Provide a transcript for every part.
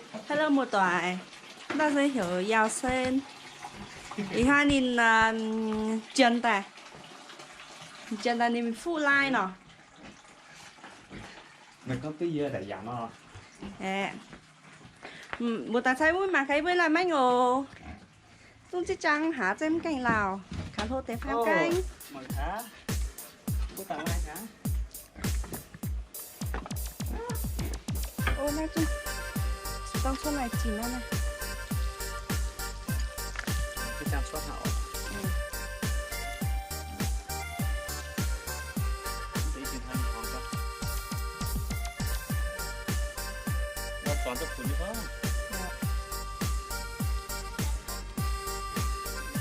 Hello muoz-doic, naaiv se heuc Yauh Sen. Ih hnoi ninh, um, janx daaih, janx daaih ninh mingh fuqv lai nor. Aeqv, mbuo daaih cai wuov mangc gaax yie mbuo lai maiv oc. Zungv ziex jaang hlaax zengv mv gaengh lauh, kaax hlo deix faam gaengh. Mangc gaax. Mbuo daaih lai gaax. Ov, naaiv zungv, zungv cuotv lai-zinh naaiv naaiv.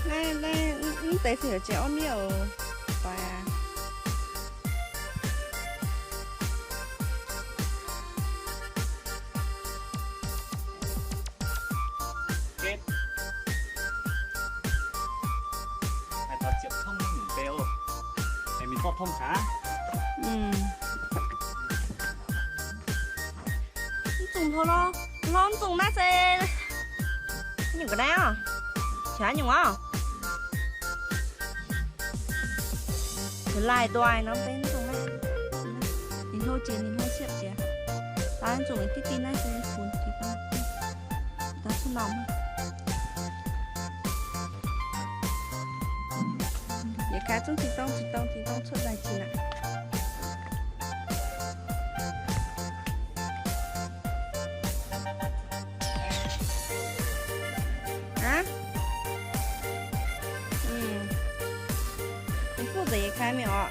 Naaiv, naaiv, mv deix se heuc jiex orv miev oc. Doix aqv. Mv zungh hlo lorqc. Hlo mv zungh naaiv se nyungc ga'naaiv oc. Qiex nyungc oc. Laaih ndoih nor mv bei mv zungh naaiv. Ninh hlo jiex, ninh hlo siepv jiex. Baac mv zungh diqv dingh naaiv se funx jiex baac daaih cuotv normh. Yietc kaaix zungv zinh dorng zinh dorng zinh dorng cuotv lai-zinh aqv. Aqv? Ninh fuqv nzengc yietc kaaix mingh oc.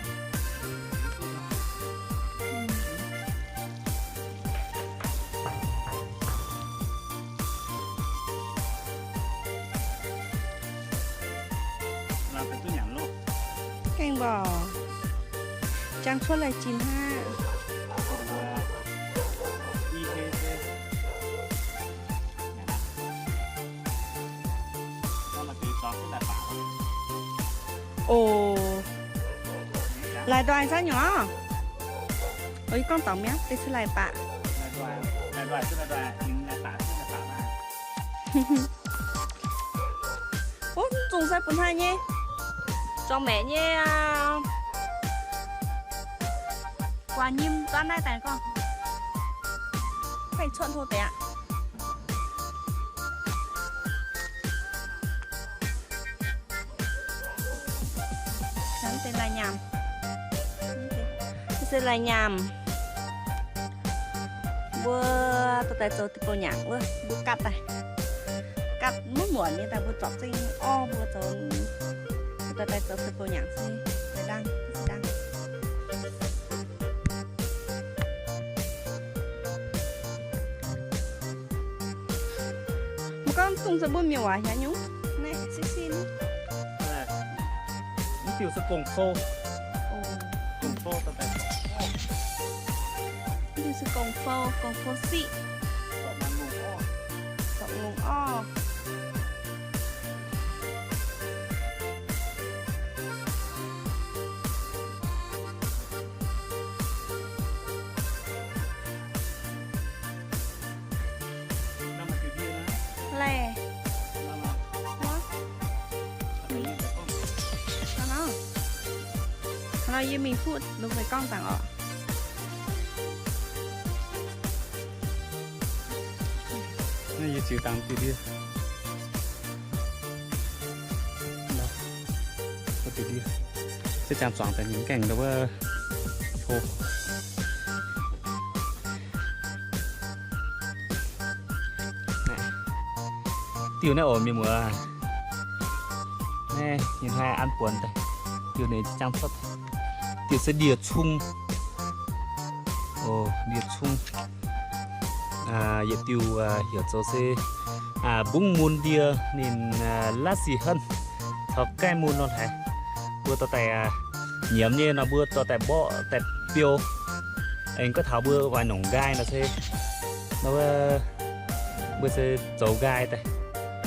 Gaengh mborqc, jangx cuotv lai-zinh hnangv. Oc, laaih ndoih zangv nyungc oc. Oc, yie gorngv dorngc mi'aqv, deix se laaih baac. Wuov, mv zungh se bun hnangv nyei, zorngx maeqc nyei aqv. Guaax nyim zuov naaiv daaih gorngv, faeng cuotv hlo deix aqv. Naaiv se lai nyaamh. Naaiv se lai nyaamh. Mbuo dorh daaih zoux deic-bou nyanc wuov, mbuo gatv daaih. Gatv mv muonc nyei daaih mbuo zorpc zengv orv mbuo zoux, dorh daaih zoux deic-bou nyanc se daaih ndaangc, se ndaangc. Mbuo gorngv dungz se mbuo miuc waac hnyangx nyungc naaiv, sin sin. Mv diuh se gong-fou. Gong-fou, mv diuh se gong-fou, gong-fou siqv. Zorqv longc orv. Laih. Hnangv nor yie mingh fuqv lungh mueiz gorngv zaangc oc. Naaiv yie ziux dangx diuh ndie. Diuh ndie. Se jangx zuangx daaih ninh gaengh ndau wuov hlo. Diuh naaiv oc mienh muoz. Naaiv ninh haih an buonx daaih. Diuh ninh jangx cuotv. Diuh se ndie-cung. Oc, ndie-cung. Yietc diuh heuc zoux se mbungv mun ndie ninh laav sic henv, taux gaengh mun nor haic. Mbuo dorh daaih nyiemz nyei nor mbuo dorh daaih mborqv daaih biou. Aengx gorngv taux mbuo oix nongc nqaai nor se, nor mbuo se zoux nqaai daaih,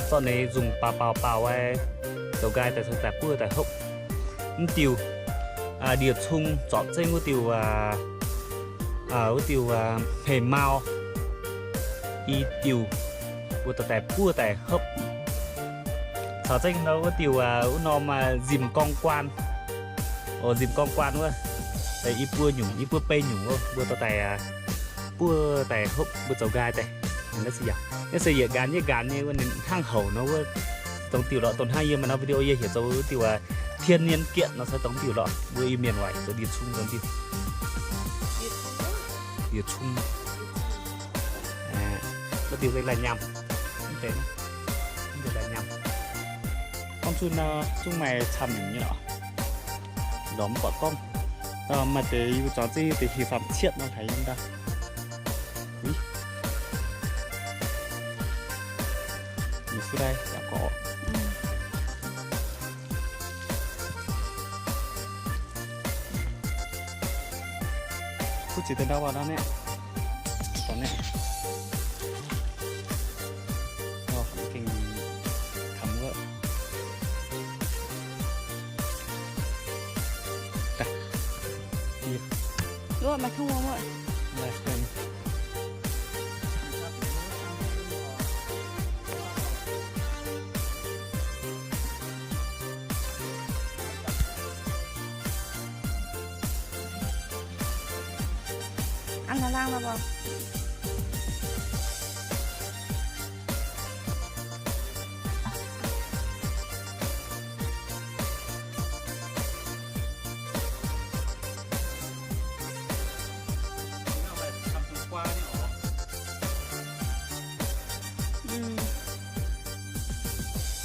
zorqv ninh nzungh baaux baaux baaux wai, zoux nqaai daaih caux daaih buov daaih hopv. Mv diuh ndie-cung zorpc zengv wuov diuh, wuov diuh hmeic mau. I diuh, mbuo dorh daaih buov daaih hopv. Caux zengv nor wuov diuh, wuov norm nzimc gorng guaan. O, nzimc gorng guaan wuov, i buo nyungc, i buo bei nyungc wuov, mbuo dorh daaih buov daaih hopv, mbuo zoux nqaai daaih. Naaiv se yaac, naaiv se yietc nqaanx yietc nqaanx nyei wuov, ninh hnangv houc nor wuov, dongh diuh lorqc, dongh hnangv yie maaih norm video yie heuc zoux diuh, 天然粄 nor se dongh diuh lorqc, mbuo Iu-Mienh waac heuc zoux ndie-cung dongh diuh. Ndie-cung. Wuov diuh se laaih nyaanh. Mv deix, mv deix laaih nyaanh. Gorngv zuqc nor zungv maaih camv nyungc nyei lorqc. Lorz mv buatc gorngv. Maaih deix yie mbuo zuangx zengv deix hieh faam cietv nor taux yiem daaih. Ih, fuqv daaih yaac gorngv. Kuv ziux deix ndau wuov naaiv, dongh naaiv. Gengh kamx wuov. Wuov, maaih kangv wuom wuov. An la'laang la'bor.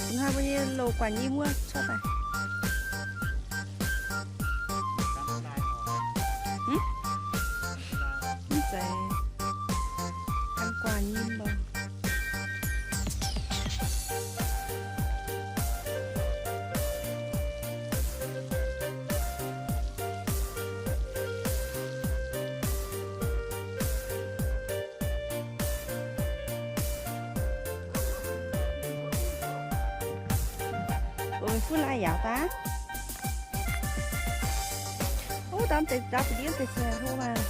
Hnangv mbuo nyei loz guaax nyim wuov cuotv daaih. Mv zeiz, gan guaax nyim loh. Ov, mv fuqv naaiv yaac daaih. Ov, daaih deix, daaih deix ndiev deix se hlo maah.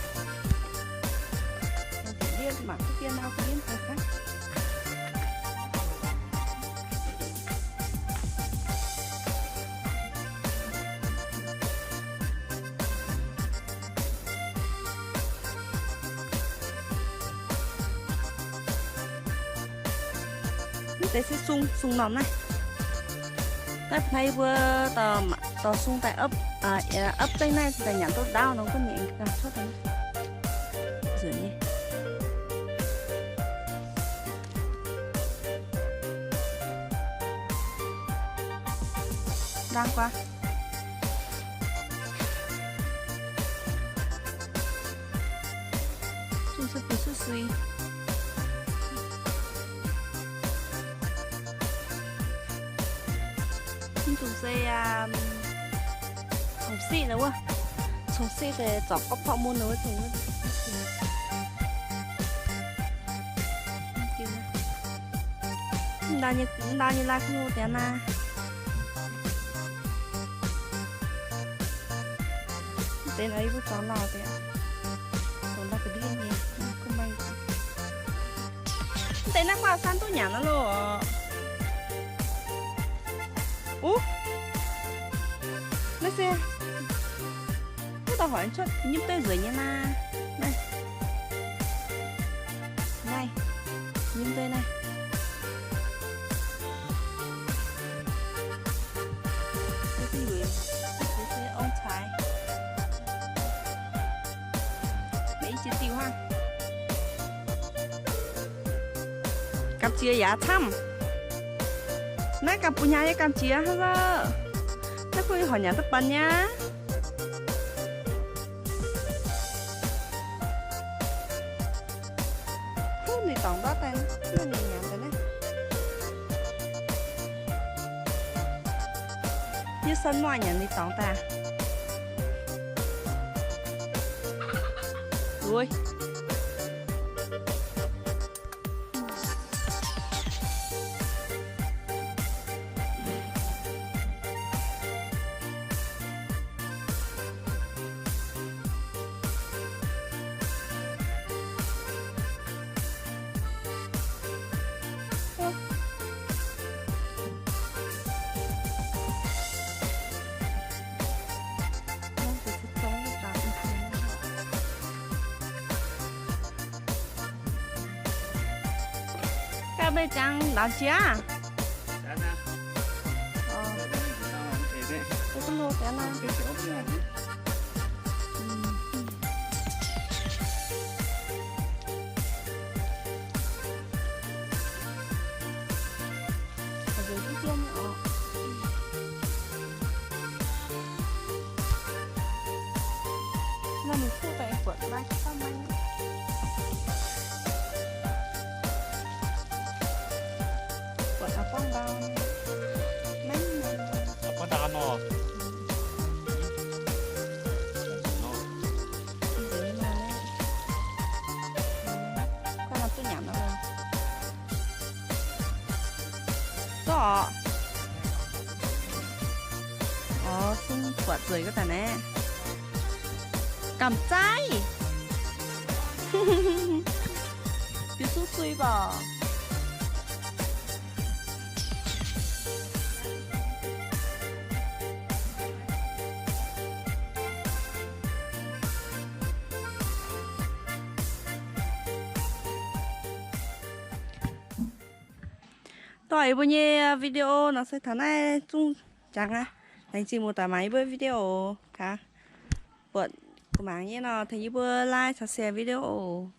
Deix ndiev mangc duqv dien nau deix ndiev deix gaax. Mv deix se sung, sung norm naaiv. Naaiv hnoi mbuo dorh sung daaih opv, opv zengv naaiv daaih nyanc duqv ndaauv nor gunv nyei cuotv daaih nzunc nyei. Ndaang guaax. Zungh se buix suqv sui. Mv zungh se cong-siqv nor wuov. Cong-siqv deix zorpc gorqv porv mun nor wuov cong-siqv. Mv ndau nyei, mv ndau nyei lai kuv deix naaiv. Mv deix nor yie mbuo zuangx lauh deix. Zuangx ndau ga'ndiev nyei, mv maaih. Mv deix naaiv guaax san duqv nyanc nor loh. Uv, naaiv se, wuov dauh hoic cuotv nyimv dueiv nzueic nyei maah. Naaiv, naaiv, nyimv dueiv naaiv. Ong caaix. Maiv jiex diuh hnangv. Gamh jiex yaac camv. Naaiv gamh buoz hnyangx nyei gamh jiex hnangv. Naaiv kuv horc nyanc duqv banh nyei. Kuv ninh dorngx ndortv daaih, ninh nyanc daaih naaiv. Yie san muoz nyanc ninh dorngx daaih. Ui. Meih jangx ndaangc jiex aqv? Zorqv. Orv, sung buatc zueiz ga'daaih naaiv. Gamh zaiv. Biux sung sui baac. Doic, yie mbuo nyei video nor se taux naaiv zungv jangx aqv. Laengz zingh muoz-doic mangc yie mbuo video gaax. Buatc gu'mangc nyei nor, tengx yie mbuo like caux share video oc.